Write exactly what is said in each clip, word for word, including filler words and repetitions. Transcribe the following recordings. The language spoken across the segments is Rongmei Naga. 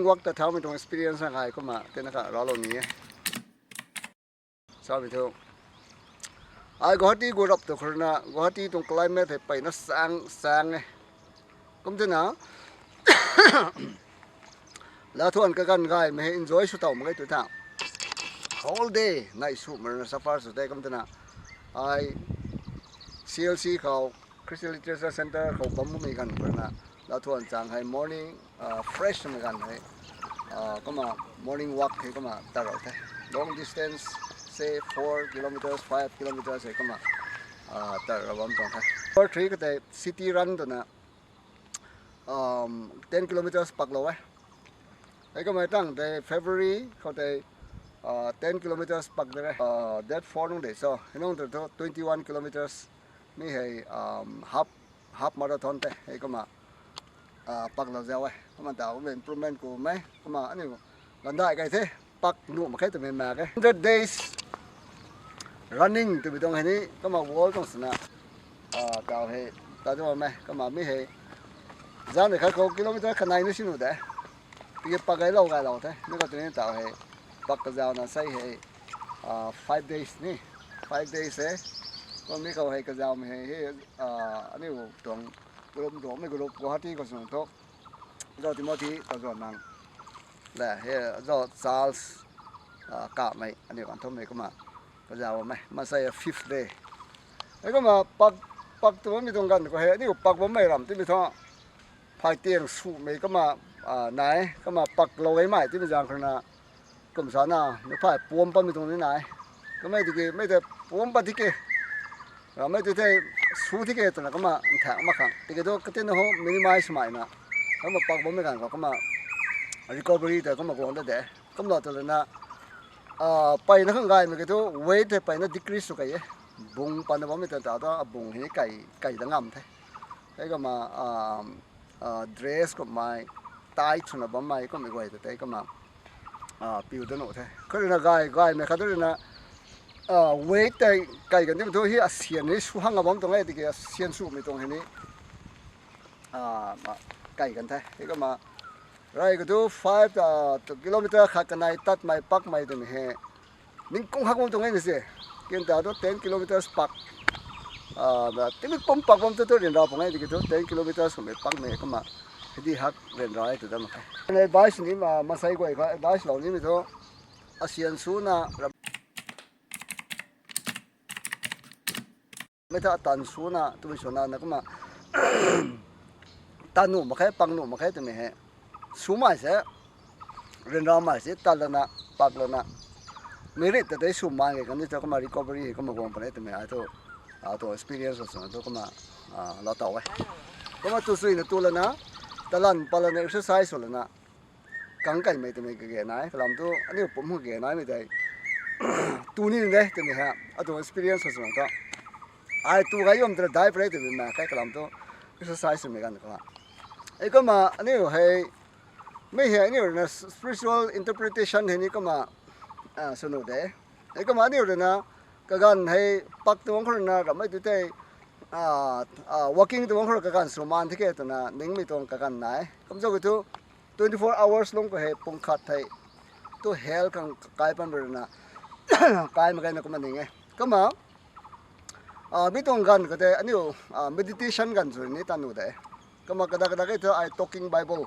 Walk ta thaumei tuang experience na kai kumna tina ka ralo ni e. Samei thu, ai Guwahati gu rap tu khurna Guwahati tuang climate hei peyna sang sang e. Kum tina, lathuan kaganv gaymei hei enjoy sw taw mak ge tu tha. Whole day nai sw marna suffer sw de kum tina. Ai C L C khou, Christian Literature Centre khou bam bammei ganv khurna lathuan chang hei morning fresh mei ganv hei kumna morning walk hei kumna tat rau the. Long distance, say four kilometers, five kilometers hei kumna tat rau bam tuang the. Four three katei city run twna ten kilometers paklou e. Hei kumna tang tei February khou tei ten kilometers pak de re. Date four nung de so hei nung tu twenty one kilometers, mi hei half half marathon tei hei kumna paklou zau e. Kumna ta improvement ku mei kumna aniu gandai kai the, pak nuh mak khe twmei mak e. Hundred days running twmei tuang hei ni kumna world tuang swna taw hei ta tu mei kumna mi hei zan de khat khou kilometer kanei ni si nuh de. Tiki pak gaylou gaylou the mi khou tini taw hei pak kazauna sei hei five days ni, five days e. Kum mi khou hei kazaumei hei hei aniu tuang group duangmei group Guwahati khou sw thu, zau Timothy ta zau nang le hei zau Charles kamei aniu kan thumei kumna kazaumei masei fifth day. Hei kumna pak pak tu bammei tuang ganv khou hei aniu pak bammei ram timei thu phay tiang swmei kumna nai kumna paklou e mei timei zaeng khurna kum sana mi phay puam pammei tuang ni nai. Kummei tiki mei tei puam pat tiki ramei tu tei sw tiki twna kumna nthaek mak khang tiki thu katina ho minimize swmei na kumna pak bammei ganv khou kumna recovery tei kumna guang da de. Kumlou tu lana peyna khang gaymei ki thu weight hei peyna decrease sw kei e. Bung patna bammei ta ta thu abung hei kai kai da ngam the. Hei kumna dress kummei tight swna bammei kummei guay ta tei kumna piu da nuh the. Khou ruina gay gaymei khat ruina weight tei kai kan dimei thu hei asian hei sw hang a bam tuang e tiki asian swmei tuang hei ni kai kan the. Hei kumna rey ka thu five kilometer khat kanei tatmei pakmei twmei hei ningkung hak bam tuang e na se. Kin ta thu ten kilometers pak timik pum pak bam tu tu ryanra pung e tiki thu ten kilometers kummei pakmei kumna hei di hak ryanra e tu dam khe. Advice ni masei guay kha advice lou nimei thu asian swna mei tha atan swna twmei swna na kumna tat nuh mak khe, pak nuh mak khe twmei hei swmei se ryanramei se tat lana pak lana merit ta tei swmei kandih ta kumna recovery hei kumna guang puni twmei ai thu atuang experience swna thu kumna lou taw e. Kumna tu suina tu lana talan pat lana exercise sw lana kang kaimei twmei kage nai kalam thu aniu pum kage naimei tei tu ni de twmei hei atuang experience swna thu ai tu gay bam tana dai puni twmei na kai kalam thu exercise swmei ganv khou hei kumna aniu hei mei hei aniu ruina spiritual interpretation hei ni kumna sw nuh de. Hei kumna aniu ruina kaganv hei pak tuang khou ruina ramhmei tu tei walking tuang khou rui kaganv sw maan the ke twna ningmei tuang kaganv nai. Kumzau ki thu twenty four hours lung khou hei pung khat hei tu hell khang kai pan ruina kai mak ge na kumna ning e. Kumna mi tuang ganv khou tei aniu meditation ganv sw ni tat nuh de. Kumna kadak kadak e thu ai talking Bible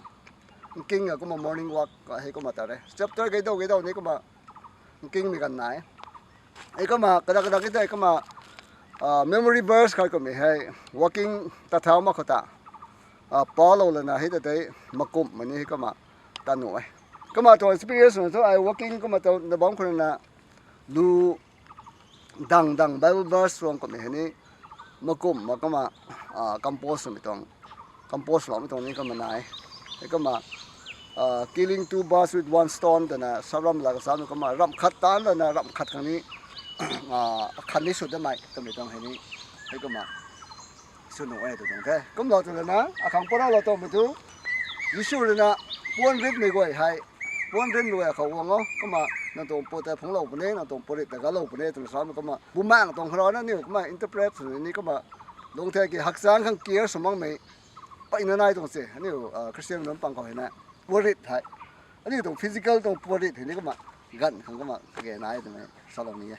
nking a kumna morning walk hei kumna ta re chapter gei dau gei dau ni kumna nkingmei ganv nai. Hei kumna kadak kadak e tei kumna memory verse khat kummei hei walking ta thau mak khou ta palou lana hei ta tei makumhmei ni hei kumna tat nuh e. Kumna tuang experience na thu ai walking kumna tana bam khou ruina lu dang dang Bible verse tuang kummei hei ni makumh mak kumna compose swmei tuang compose loumei tuang ni kumna nai. Hei kumna killing two birds with one stone twna saram la kasamei kumna ramh khat taanc lana ramh khat khang ni akhat ni sw damei twmei tuang hei ni hei kumna sw nuh e tw tuang the. Kumlou tw lana akhang pura lou tuangmei thu Jisu ruina puan ritmei guay hei puan ritmei guay khou guang o kumna nang tuang pu tei phungclou puni nang tuang purit ta galou puni twna samei kumna bumaeng tuang khou rana aniu kumna interpret swna ni kumna lungc the ki hakchang khang care sw makmei peyna nai tuang se aniu Christian nunc pang khou hei na purit hei Aniu tuang physical tuang puri thei ni kumna ganv khang kumna kage nai twmei salou ni e.